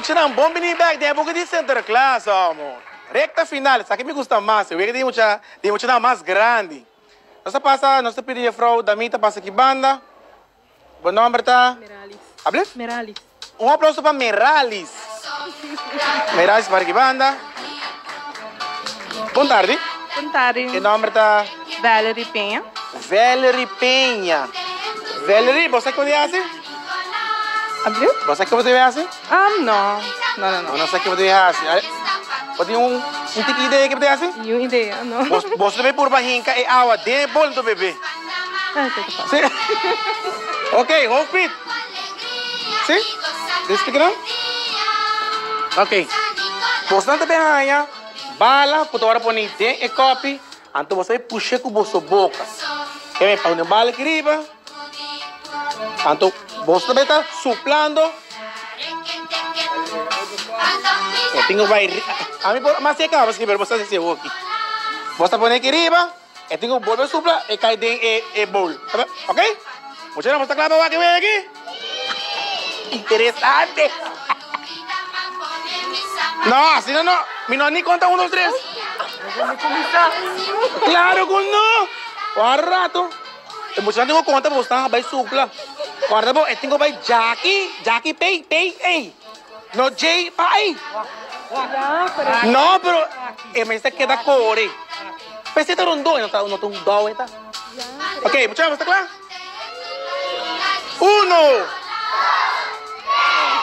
muchanan, bon bini bek den e buki di Sinterklaas, amo. Recta final, esaki mi gusta mas, e wega di mucha, di muchanan mas grandi. Nos ta pasa, nos ta pidi juffrouw Damita pasa aki banda. Bo nomber ta? Meralis. Ablief? Meralis. Un aplauso pa Meralis. Meralis para aki banda. Bon tardi. Bon tardi. E nomber ta? Valerie Peña. Valerie Peña. Valerie, bo sa kiko bo ta hasi? Ablief? Bo sa kiko bo ta hasi? No. No, no, no. Bo no sa kiko bo ta hasi. Bo tin un un tiki idea kiko bo ta hasi? Niun idea, no. Bo bo ta purba hinka e awa den e bol enton bebe. Ah, esei ta fácil. Si. Ok, hoofdpiet. Si? Dit stukje dan? Ok. Bosnan ta bin haña bala ku ta ora pone den e kòpi, anto boso ta pushe ku boso boka. Ke men pone bala aki riba, anto boso ta bin ta suplando. E tin ku bai ri, ami por mas e kaba pero boso ta hasi hoki. Boso ta pone aki riba. E tin ku bolbe supla e kai den e e bowl. Ok? Muchanan bo sta kla pa wak e wega aki? Interesante! No, asina no. Mi no ni konta un, dos, tres. Klaro ku no! Wak rato. E muchanan tin ku konta bo stan a bai supla. Kòrda bo, e tin ku bai djaki, djaki pei, pei, ei. No djei pa ei. No, pero e mester keda kore. P'esei ta rondó, e no ta no ta un dou e ta. Ok, muchanan bo sta kla? Uno.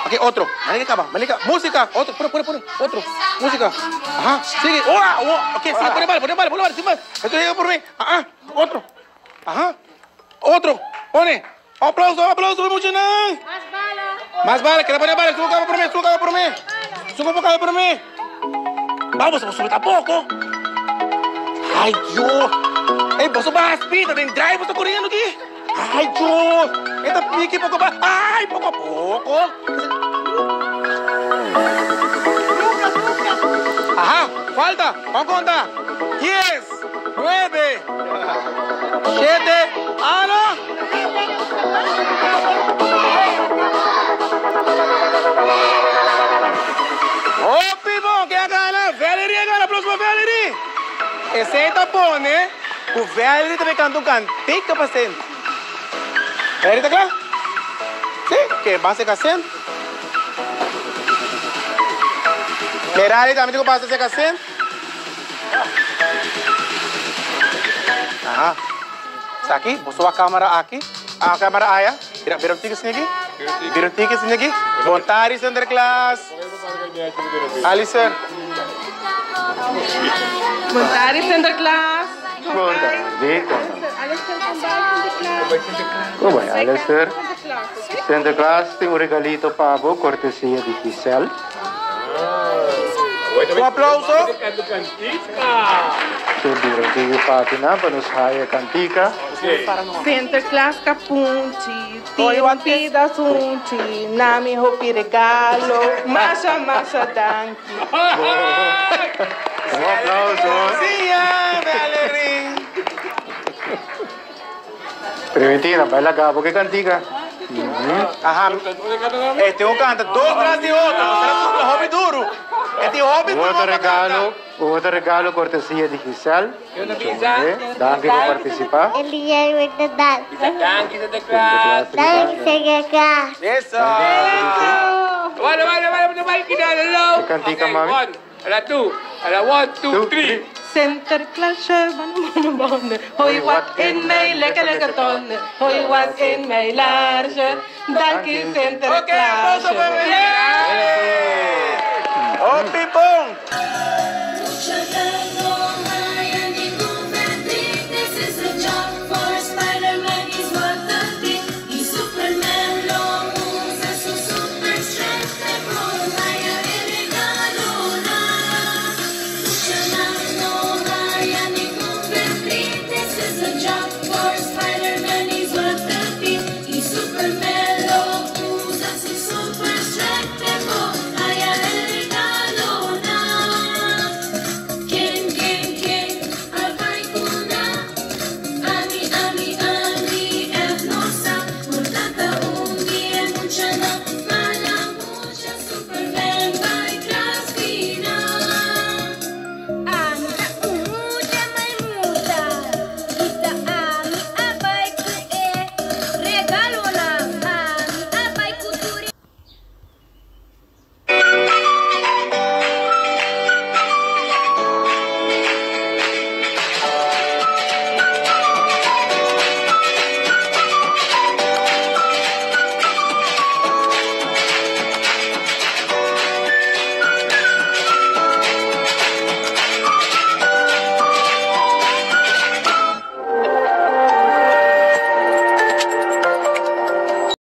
Ok, otro. Mane ke kaba, mane ke kaba. Músika, otro, pone, pone, pone. Otro. Músika. Aha, sigui. Ua, ua. Ok, sigui, pone bala, pone bala, pone bala, sin bala. Esto yega por mi. Aha, otro. Aha, otro. Pone. Aplauso, aplauso pa muchanan. Mas bala. Mas bala, keda pone bala, subo kaba prome, subo kaba prome. Subo kaba prome. Vamos, boso sube tampoco. Ay, Dios. Ey, boso baha speed, den drive boso corriendo aquí. Ay, Dios. Esta pique poco pa. Ay, poco a poco. Ajá, falta. Vamos a contar. 10, 9, 7, ah, no. Hopi bon, ken a gana? Valerie a gana, aplauso pa Valerie! Esei ta pone ku Valerie ta bay kanta un kantika pa Sint. Valerie ta kla? Si? Ke ban seka Sint. Merari tambe tin ku pasa seka Sint. Aha. Esaki, boso wak camera aki, ah camera aya, bira bira un tiki asina aki, bira un tiki asina aki, bon tardi Sinterklaas, Alicer. Bon tardi Sinterklaas. Bon tardi. Con bai Alicer? Sinterklaas tin un regalito pa bo, cortesia di Giselle. Un aplauso. Tur dura un tiki pakinan pa nos haya kantika. Sinterklaas kapunchi, tira un pida sunchi, na mi hopi regalo, masha masha danki. Un aplauso. Sia Valerie. Preventina, bai laga bo ke kantika. Aha, e tin un kanta dos tras di otro, bo ta supla hopi duru. E tin hopi Un pulmon otro pa kanta. regalo, un otro regalo cortesia di Giselle. Danki pa participa. Sinterklaas. Eso. E kantika mami. Two, three. Sinterklaasje, bonne, Hoi wat in mijn lekker lekker tonne, hoi wat in mijn laarsje. Danki Oké, aplauso Sinterklaasje. pa Valerie. Hopi bon.